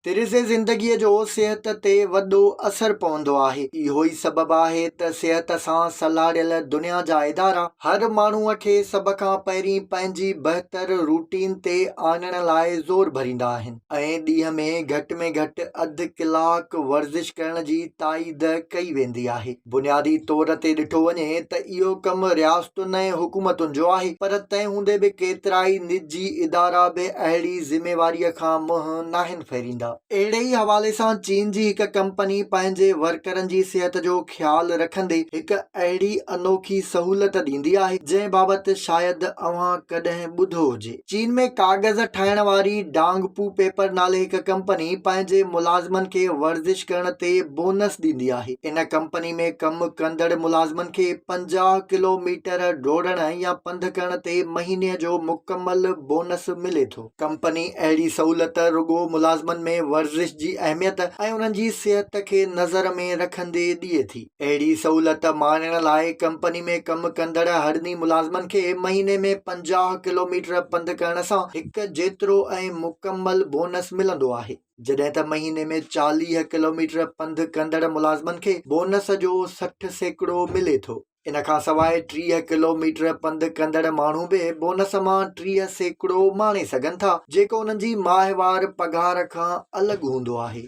طرز زندگيء جو صحت تي وڏو اثر پوندو آهي. اهو ئي سبب آهي ته صحت سان سلهاڙيل دنيا جا ادارا هر ماڻهوء کي سڀ کان پهرين پنهنجي بهتر روٽين تي آڻڻ لاء زور ڀريندا آهن ۽ ڏينهن ۾ گهٽ ۾ گهٽ اڌ ڪلاڪ ورزش ڪرڻ جي تائيد ڪئي ويندي آهي. بنيادي طور تي ڏٺو وڃي ته اهو ڪم رياستن ۽ حڪومتن جو آهي پر تنهن هوندي به ڪيترائي نجي ادارا به اهڙي ذميواريء کان منهن ناهن ڦيريندا. اهڙي ئي حوالي سان چين جي هڪ ڪمپني پنهنجي ورڪرن جي صحت جو خيال رکندي هڪ اهڙي انوکي سهولت ڏيندي آهي جنهن بابت شايد اوهان ڪڏهن ٻڌو هجي. چين ۾ ڪاغذ ٺاهڻ واري ڊانگ پو پيپر نالي هڪ ڪمپني پنهنجي ملازمن کي ورزش ڪرڻ تي بونس ڏيندي آهي. ان ڪمپني ۾ ڪم ڪندڙ ملازمن کي 50 ڪلو ميٽر ڊوڙڻ يا پنڌ ڪرڻ تي مهيني جو مڪمل بونس ملي ٿو. ڪمپني اهڙي سهولت رڳو ملازمن ۾ ورزش جي اهميت ۽ انهن جي صحت کي نظر ۾ رکندي ڏئي ٿي. اهڙي سهولت ماڻڻ لاء ڪمپني ۾ ڪم ڪندڙ هڙني ملازمن کي مهيني ۾ 50 ڪلوميٽر پنڌ ڪرڻ سان هڪ جيترو ۽ مڪمل بونس ملندو آهي، جڏهن ته مهيني ۾ 40 ڪلوميٽر پنڌ ڪندڙ ملازمن کي بونس جو 60% ملي ٿو. ان کان سواء 30 ڪلوميٽر پنڌ ڪندڙ ماڻهو به بونس مان 30% ماڻي سگهن ٿا، جيڪو انهن جي ماهوار پگهار کان الڳ هوندو آهي.